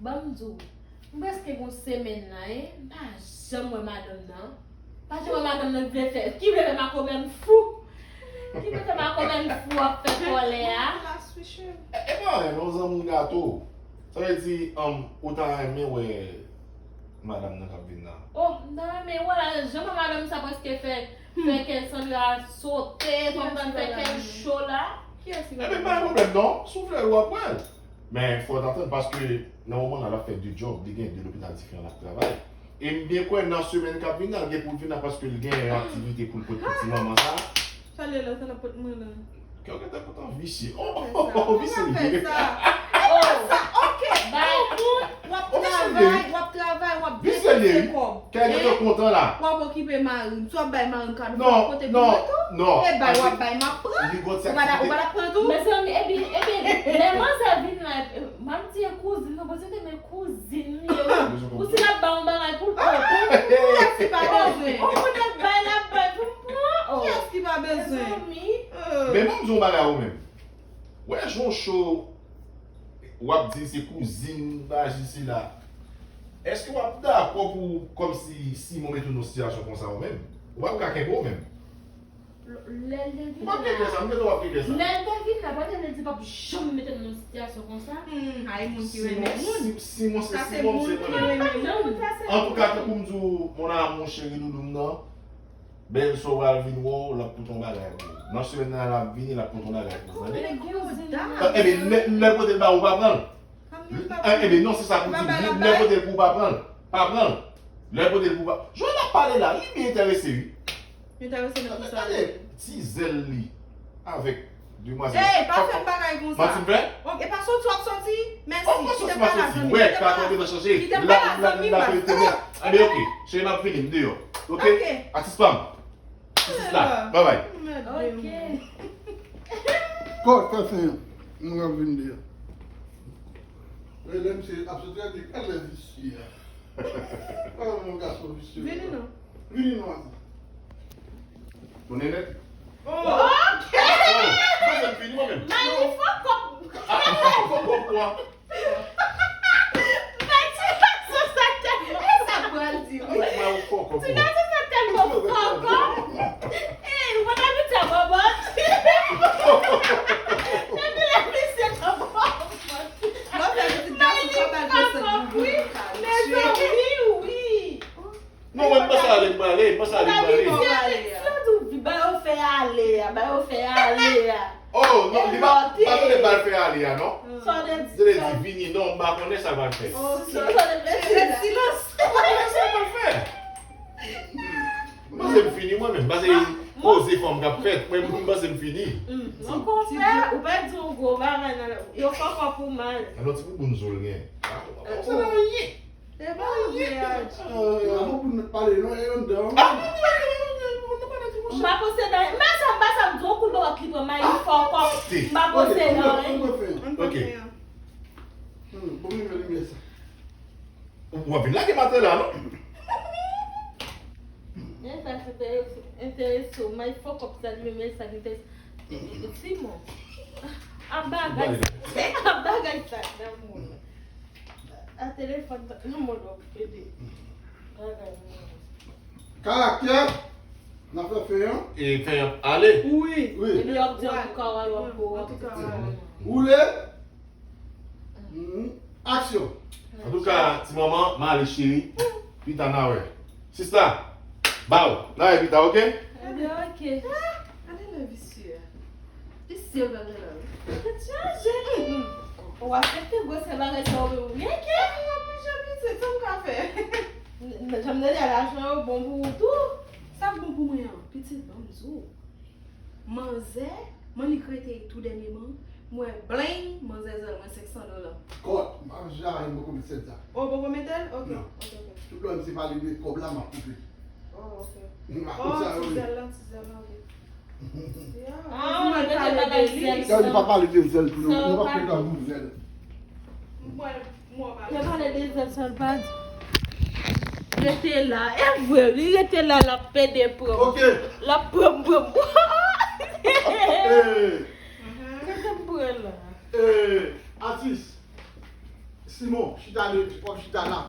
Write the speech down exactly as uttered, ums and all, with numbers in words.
Ban m di w, m prèske gon semèn la, en, m pa janm wè madanm nan. Pa janm wè madanm nan vle fè, ki vle fè makomè m fou. Ki vle fè makomè m fou ap fè kòlè a. E, e pa anyen, non, zanmi gato. Sa vle di, um, ou ta renmen wè madanm nan k ap vin nan? Oh, m ta renmen wè l, jan madanm sa prèske fè, fè kè Sandra sote, fè kè l cho la. Ebyen, pa gen pwoblèm, non. Si w vle, w ap wè l. Men, fò w tann, paske nan moman la, l ap fè de djòb, li gen de lopital diferan l ap travay. E m byen kwè nan semèn k ap vin nan, l gen pou l vin la paske l gen yon aktivite pou l pote pou ti manman sa. Sa l ye la, sa l ap pote mwen la. Kè w gentan kontan visye. Oh, oh, oh, visye li ye. Sa, ok. Bay moun, w ap travay, w ap travay, w ap depanse kòb. Kè gentan kontan la. W ap okipe mari m. Si w ap bay mari m kado, fò w pote pou mwen tou. Non, non. E bay w ap bay, m ap pran. Ou pa ta, ou pa ta pran tou? Mezanmi, epi, epi, lè manzè vin la, m ap di e kouzin, non, paske te men kouzin li ye, wi. Ou si l ap ba yon bagay pou l pran tou. Kiyès ki pa bezwen? Ou konnen bay l ap bay pou l pran. Oh. Kiyès ki pa bezwen? Mezanmi. Men ban m di w yon bagay ou menm. Wè, jan w cho, w ap di se kouzin, bagay sila. Èske w ap dakò pou, kòmsi, Simon mete w nan sitiyasyon konsa ou menm? Ou p ap ka kenbe w menm. Lè l te vin la. Ou p ap kenbe sa, m gentan w ap kenbe sa. Lè l te vin la, pa t vle di l p ap janm mete m nan sitiyasyon konsa. Hmm, ay, moun ki renmen moun. Simon, se Simon, se mwen menm. Antouka, tankou m di w, mon amour chéri, doudou m nan, bèl sè w pral vin wè w, l ap pote yon bagay pou ou. Nan semèn nan, l ap vini, l ap pote yon bagay pou ou, tande? Ebyen, lè, lè l pote l ba ou, pa pran l. Ebyen, non, se sa pou di, lè l pote l pou ou, pa pran l. Pa pran l. Lè l pote l pou ou, pa. Jan l ap pale la, li byen enterese, wi. Enterese nan kisa? Gade ti zèl li avèk demwazèl. Ey, pa fè m bagay konsa. Manti m fè? E pa soti w ap soti? Mèsi. Kite m pale a zanmi m. Kite m pale a zanmi m. Ebyen, ok. Cheri, m ap vini, m deyò. Ok? Atis pa m. Atis la. Babay. Ok. Kòt, fè fen an. Mwen ap vin deyò. Wi, lè misye ap soti a, di, "Gad lè visye a." Oh, mon gason visye. Vini non. Vini non, Atis. Tounen nèt. Oh. Ok. Oh, mwen se fini mwen menm. Mami, fò kòb. Ah, fò kòb mwen. Men ti gason sa tèlman. Sa pral di, wi. Ti gason sa tèlman fòkò. Ey, ou pa ta mete a bòbòt. Depi lè misye nan bòbòt. Mwen fè ti gason pa bay desann pou wi. Mezanmi, wi. Non, mwen, m panse ale, m prale, m panse ale, m prale. Si yo di w ba yo fè ale a, ba yo fè ale a. Oh, non, li pa, pa tande ba l fè ale a, non. Sa w te di? Tande di vini, non, m pa konnen sa l pral fè. Ok. Silans. M pa konnen sa l pral fè. M panse m fini, mwen menm. M panse koze fanm k ap fèt. Mwen, m panse m fini. Okontrè, ou pèdi yon gwo bagay nan, yo fè kò pou mal. Alò, ti bouboun zo l gen. Ah, ou pa konn sa nan anyen. Se pa yon vle aji. Mwen pou nou pale non, e anndan. M pa posede anyen. M pa sa, m pa sa, m di w kou dwat li pran mayi fò kòb. M pa posede anyen. Ok. Bon, men limyè sa. Ou ap vin lage maten la, non? Men sa ki enterese w, mayi fò kòb sa li menm, men sa ki enterese. Simon. A bagay. A bagay sa nan moun. A telefòn nan moun w ap ede. Bagay moun. Karaktè, n ap fè fen an. E fen an ale. Wi. Wi. Epi w ap di antouka w al w ap bo. Antouka w al. Woule. Mhm. Aksyon. Antouka, ti manman, m ale cheri. Pita n a wè. Sista, ba w. N a wè pita, ok? Ebyen, ok. Ah, ale nan visye a. Visye bagay la, wi. Tèt chaje. Ou aksepte gwosè bagay sa w menm, wi, ok? Mwen pi jan misye, sa m ka fè? N-, n-, jan m tande a lajan yo bon pou ou tou. Sa k bon pou mwen an? Pitit, ban m di w. Manzè, m annik rete tou dènyèman, m wè bling, manzè zèl mwen senk san dola. Kòt, m ap jare m poko met sèt sa. Oh, poko mete l? Ok. Non. Ok, ok. Tout lè m se pale de kòb la, m ap koupe. Oh, ok. M pa konn sa yo ye. Ti zèl la, ti zèl la, ok. Ah, ou mete bagay zèl. Sa yo pa pale de zèl tou, non. Nou pa fè nan bout zèl. M wè. Yo pale de zèl sa l pa di. Rete la. E vre, li rete la, l ap pede pran m. Ok. L ap pran m, pran m. Rete m pran la. Eh, atis. Simon, chita de, w ap chita la.